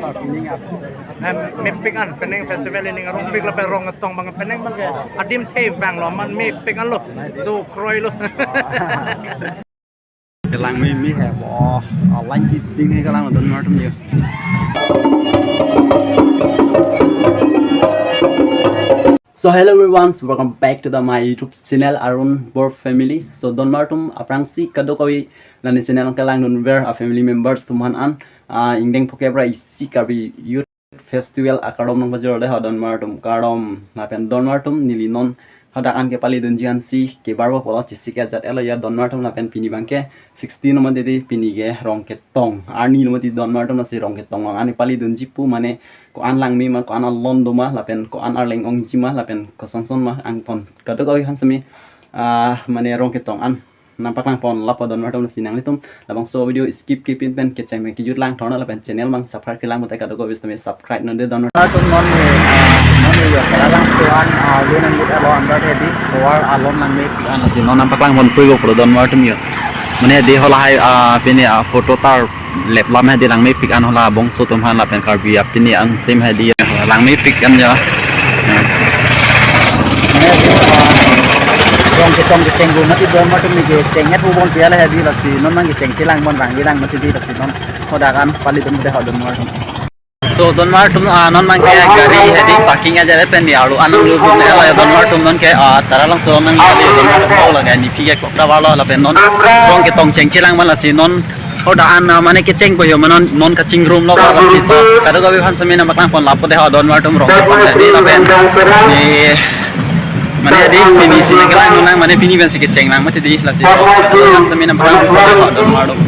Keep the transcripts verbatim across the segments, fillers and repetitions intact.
Em, mepik an, penang festival ining arongpik lapen rong ketong abang penang abang ke adim the vanglo, amat mepik anlo, do kroilo. Kelang meme he, oh, oh, line kiting he kelang donmar atum yo. So hello everyone, so welcome back to the my YouTube channel Arun Bor Family. So donmar atum aphrangsi kadokave la ne channel kelangdunver a family members atum aphan an, ah, ingdeng phokep ra isi Karbi Youth Festival akardom nangpajirde ho donmar atum, kardom. Lapen donmar atum neli non hadak an kepalidunji ansi kebarbo pulo, chesik ajat elo ya donmar atum, lapen pini abang ke sixteen lo mati di, pini ke rong ketong arni lo mati donmar atum, lasi rong ketong along an nepalidunji pu mane ko-an langme ma, ko-an alon do ma, lapen ko-an arleng ongji ma, lapen kosonson ma, angton kadokave aphan semi, ah, mane rong ketong an nangpaklang pon lapo donmar atum, lasi nanglitum labangso video skip kepin pen kecheng pen kejut lang thorna lapen channel abang subscribe kelang mate kadokave semi subscribe nonde donmar atum. Non ne, ah, non ne yo, Taralangso an, ah, lo nang yut alo andat hedi, tovar alon langmepik an, lasi non nangpaklang pon puigo pulo donmar atum yo. Mane di halahai, ah, pini, ah, photo tar lep lam hedi langmepik an, hala bangso atum aphan lapen Karbi apini an same hedi langmepik an ya. Mane di, ah, rong ketong kecheng pu mati donmar atum, ne kecheng-et pu bon pi ala hedi, lasi non nang kecheng chelang bon rang bilang mati di, lasi non hadak an palidunde ho donmar atum. So donmar atum, ah, non abang ke gari hedi parking aja le pen di aru anang lu dun elo ya donmar atum, non ke, ah, Taralangso nang ya di donmar atum, oh, lake nephi ke kok ta vanglo lapen non rong ketong cheng chelang ma, lasi non hadak an, ah, mane kecheng po yo ma, non non kachingrum lo ba, lasi to kadokave aphan semi nangpaklang pon lapo de ho donmar atum, rong ketong hedi lapen di mane di pini si nangkelang nang mane pini pensi kecheng nang mati di, lasi to kadokave aphan semi nangpaklang pon lapo de ho donmar atum.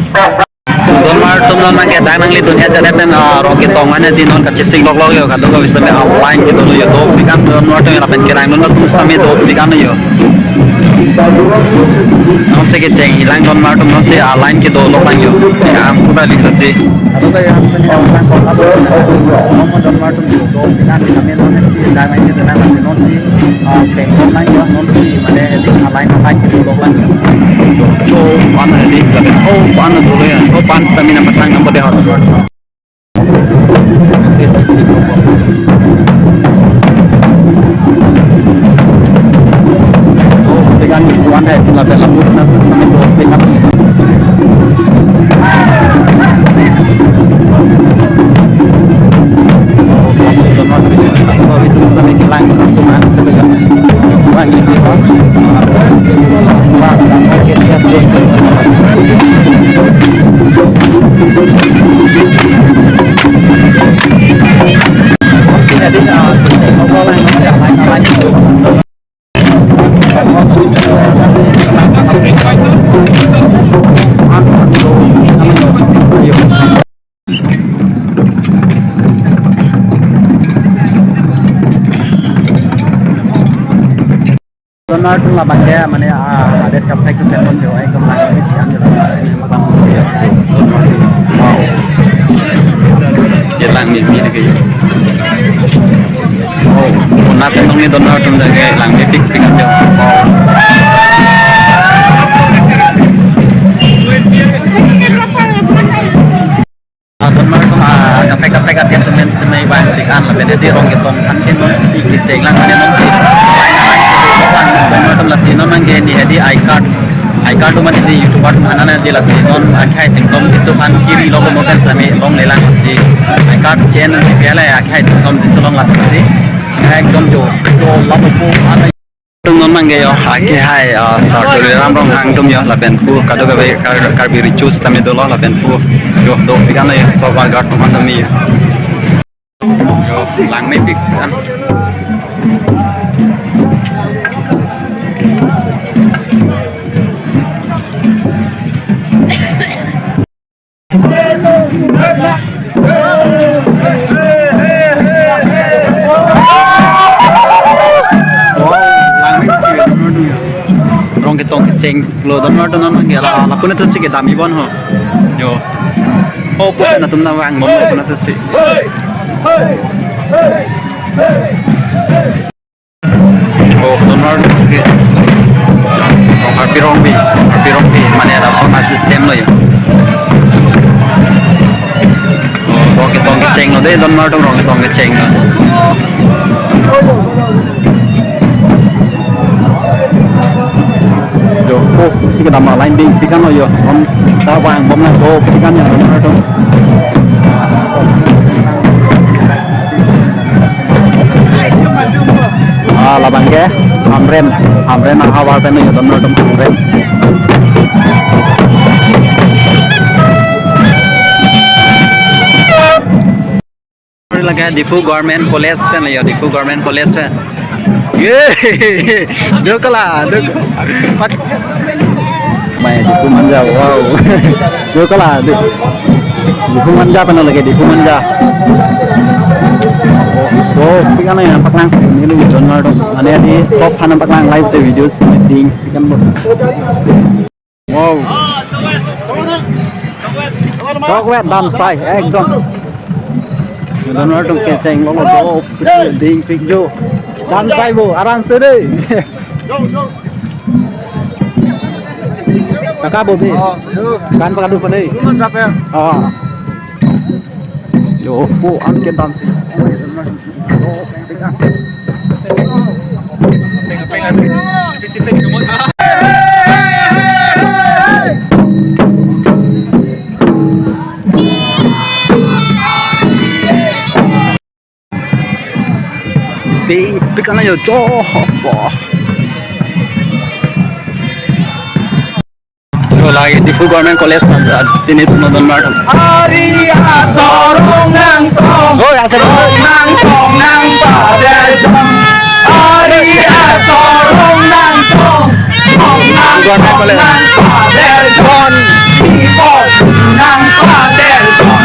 So donmar atum, non abang ke dak nanglidun ajat le pen, ah, rong ketong an hedi non kachesik loklok yo, kadokave semi a line kedo lo yo, dopik an donmar atum, lapen kelangdun atum semi dopik an yo. Non si kecheng chelang donmar atum, non si a line kedo lok lang yo. Kam sudah lita si. Kadokave aphan semi nangpaklang pon lapo, non donmar atum yo, dopik an di kami non si dak nanglidun ajat le non si, ah, cheng lok lang yo, non si mane di a line a line kedo lok lang yo. Oh, pan hedi, oh, pan dolo ya. Oh, pan stamina patang nampo de ho. Oh, pegang di kuan hai, lapen lamut na terus kami do pegang. Oh, itu bisa bikin lang, itu mah sebagai Donmar atum labang ke mane, ah, adet kaprek tu telepon jo, ekdom lang ni siang jo. Wow. Ye langmeme lagi. Oh, una pen nong ni donmar atum dak ke langmepik pik jo. Wow. Ah, donmar atum, ah, kaprek kaprek atum men semai bang tik an, lapen hedi rong ketong an ke non si kecheng lang, mane non si line line kedo lok lang, donmar atum, lasi non abang ke ne hedi I card, I card atum mane di YouTuber atum aphan an hedi, lasi non akhai thengsomjiso aphan kiri lo mo kan sami long le lang, lasi I card chen di pele akhai thengsomjiso long, lapen hedi ekdom jo jo lapu an. Atum non abang ke yo, akhai, ah, Sir Tuliram Ronghang atum yo, lapen pu kadokave Kar-, Karbi Recho sitame dolo, lapen pu yo dopik an yo, Soba Guard atum an tame yo. Yo, langmepik an. Rong ketong kecheng lo donmar atum, non abang ke la, lapu na tusi kedam ibon ho. Yo. Oh, pu na atum nangvang bom, pu na tusi. Oh, donmar atum ke. Oh, Karbi Rongpi, Karbi Rongpi, mane lason asystem lo yo. Oh, rong ketong kecheng lo Dei don mar atum rong tong kecheng lo. Jo, oh, si kedam line ding pikan lo jo. Om ta vang bom na do pikan jo don mar atum. Ah, labang ke Hamren, Hamren ahavar pen jo don mar atum Hamren. Lake Diphu Government College pen jo, Diphu Government College pen. Ye, do kala, do. Pat. Mai Diphu Manja, wow. Do kala, do. Diphu Manja pen lake, Diphu Manja. Oh, pikan jo paklang, neli don mar atum. Ane adi sob aphan paklang live te videos ding pikan bo. Wow. Kok vet dam sai ekdom. Don mar atum kecheng lo do ding pik jo. Dam sai bo aram se dei. Kaka bo bi. Oh, yo. Kan pakadu pa dei. Kuman berapa ya? Oh. Jo, po an ke dam si. Dei, pikan jo, jo, bo. Jo, lake Diphu Government College, ah, pini atum don mar atum. Ari asorong nangtong. Oh, asorong. Nangtong nangpaderjon. Ari asorong nangtong. Tong nangtong nangpaderjon. Tong nangpaderjon.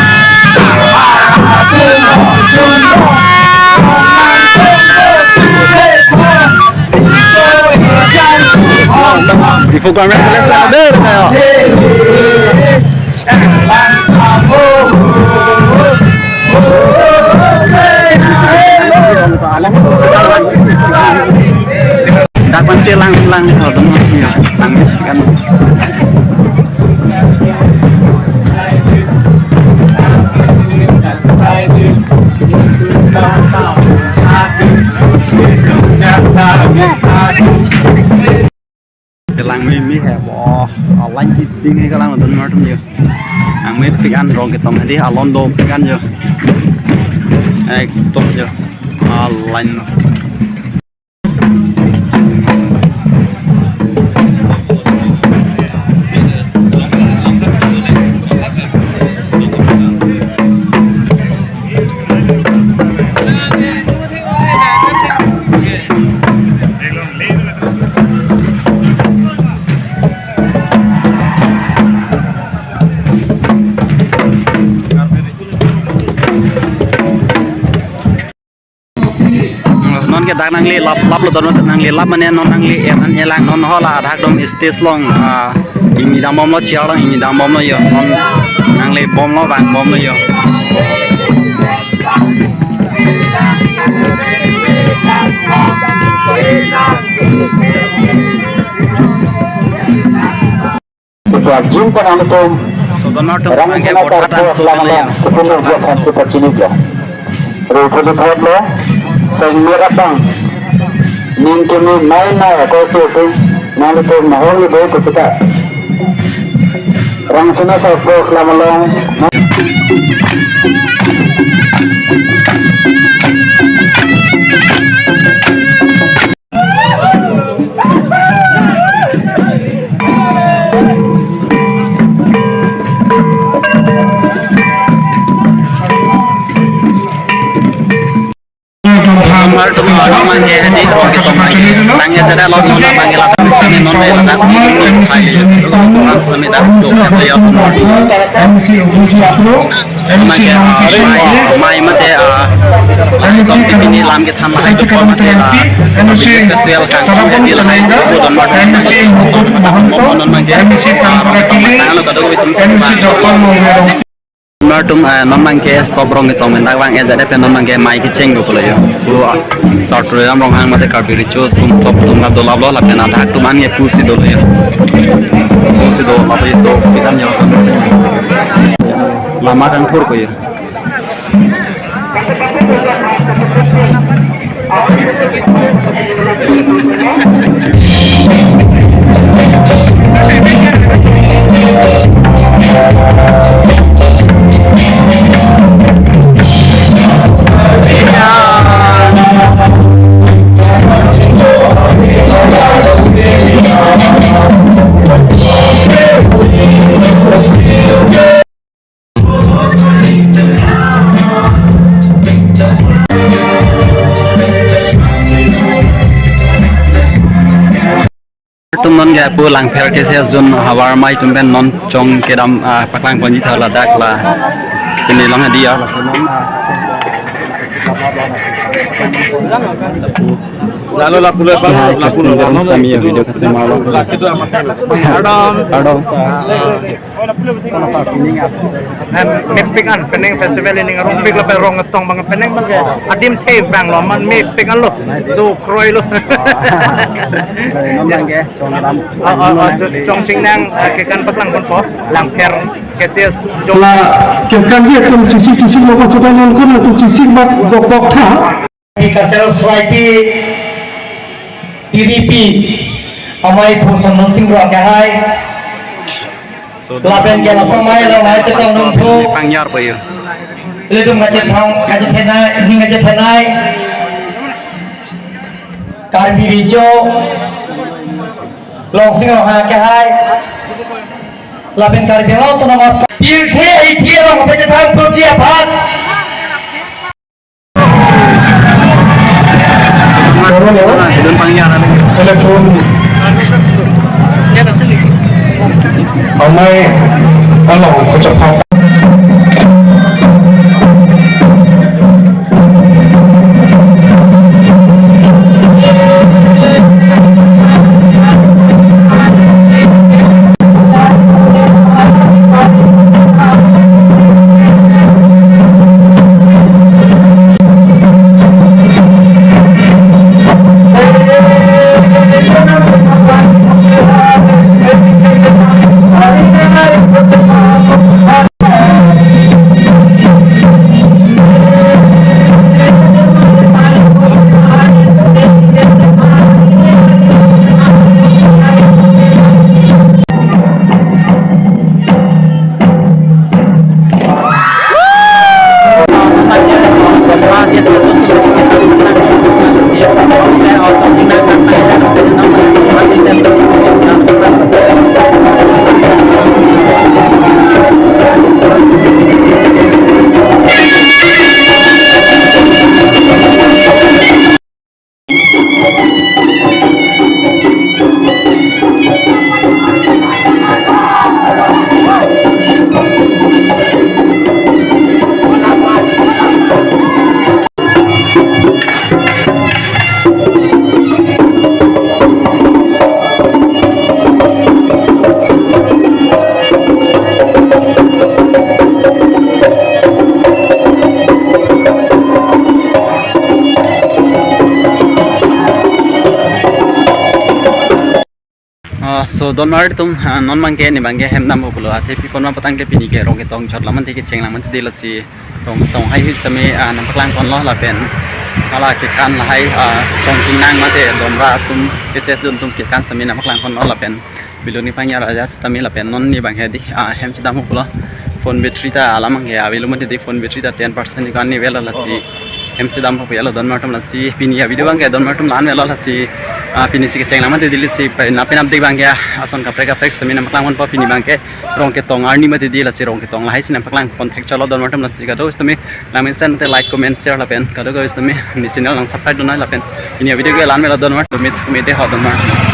Diphu Government College lang der kayo. Dak pensi lang lang, oh, teman, ya, lang kan. Kelang mimi he, wah, alang kiting he kelang don mar atum jo. Ang me pikan rong ketong hadi alon do pikan jo. Ekdom jo. Alang. Non ke dak nangli lap lap lo don, nangli lap mane non nangli eman elang non hala adak dom stage along, ah, ingni dam bomlo, chair along ingni dam bomlo jo, non nangli bomlo bang bomlo jo. Sejak jin penang tum. So, don mar atum rang angke sena borhat sarpo dan so selama lama ya. Sepuluh jam kan super chini jam. Rupu di buat lo. Seng merah bang. Ning kini mai mai ko tu tu. Nang tu mahal ni boy kusita. Rang sena sarpo selama long. Mar atum, ah, non abangke hadi rong ketong abangke. Tangke tangte lo non abangke ladak sini non le ladak sini non le. Ladak sini dak sini. Abangke, ah, mai, mai mate, ah, sob kepini lam kethan lahai dokok mate, ah, festival kangkong hadi lahai dokok don mar atum. Mo non abangke, ah, tanglo kadokave atum. Mar atum, ah, non abangke sob rong ketong pen dak vang-et jat pen non abangke mai kecheng do pulo jo. Pu, ah, South Royam Ronghang mate Karbi Recho atum sob atum kadolaplo lapen adak atum an ke pusi dolo jo. Pusi dolaplo jo, pikan jo. Lama kangthur ko jo. Tum non ke apo Langpher K C S Zone havar mai tum pen non chong kedam, ah, paklang ponji tha ladak la. Pini long hadi ya. Lalu lapu lepas, ya, lapu lepas, kami ya video kasih malu. Pardon. Pardon. Em, mepik an, penang festival ini ngarong pik lapen rong atong bang penang bang ke adim the bang lo man mepik an lo. Do kroi lo. Nonbang ke, chong kedam. Ah, ah, ah, chong chingnang, ah, kekan paklang ponpo, Langpher K C S Zone. La, kekan dia tum chisik chisik lo ko chuta non kun tum chisik bak gok gok tha. Cultural Society, T D P, amei Phungson Nungsing Rong ke hai. So, lapen ke langsung mai long hai chetong nung thu. Pangyar pa yo. Ilitum ngachet thang, ngachet thenai, ni ngachet thenai. Karbi Rijo, Longsing Rong ke hai. Lapen Karbi Anglong Autonomous. Pirthe ithi rong pe chetong thu ji aphan. Don pangyar. Elektron. Amei along kachepha. Ah, so don mar tum, ah, non bangke ni bangke hem dam pulo, athe pi pon ma patang ke pini ke rong ketong chot lam ante kecheng lam ante di lasi rong ketong hai hui sitame, ah, nangpaklang ponlo lapen hala kekan lahai, ah, chong chingnang mate Domra atum K C S Zone atum kekan sitame nangpaklang ponlo lapen video ni pangyar aja sitame lapen non ni bangke di, ah, hem chedam pulo, phone battery ta alam bangke avelo mate di, phone battery ta ten percent ni kan ni velo lasi hem chedam pulo ya lo don mar tum lasi pini ya video bangke don mar tum la-an velo lasi, ah, pini si kecheng lam ante di lasi pen apin update bangke ason kaprek kaprek sitame nangpaklang ponpo pini bangke rong ketong arni mate di lasi rong ketong lahai si nangpaklang pon thek chotlo don mar tum lasi kado sitame langmesen te like, comment, share lapen kado kado sitame ni channel nang subscribe dun nai lapen pini ya video ke la-an velo don mar tum mit mit de ho don mar tum.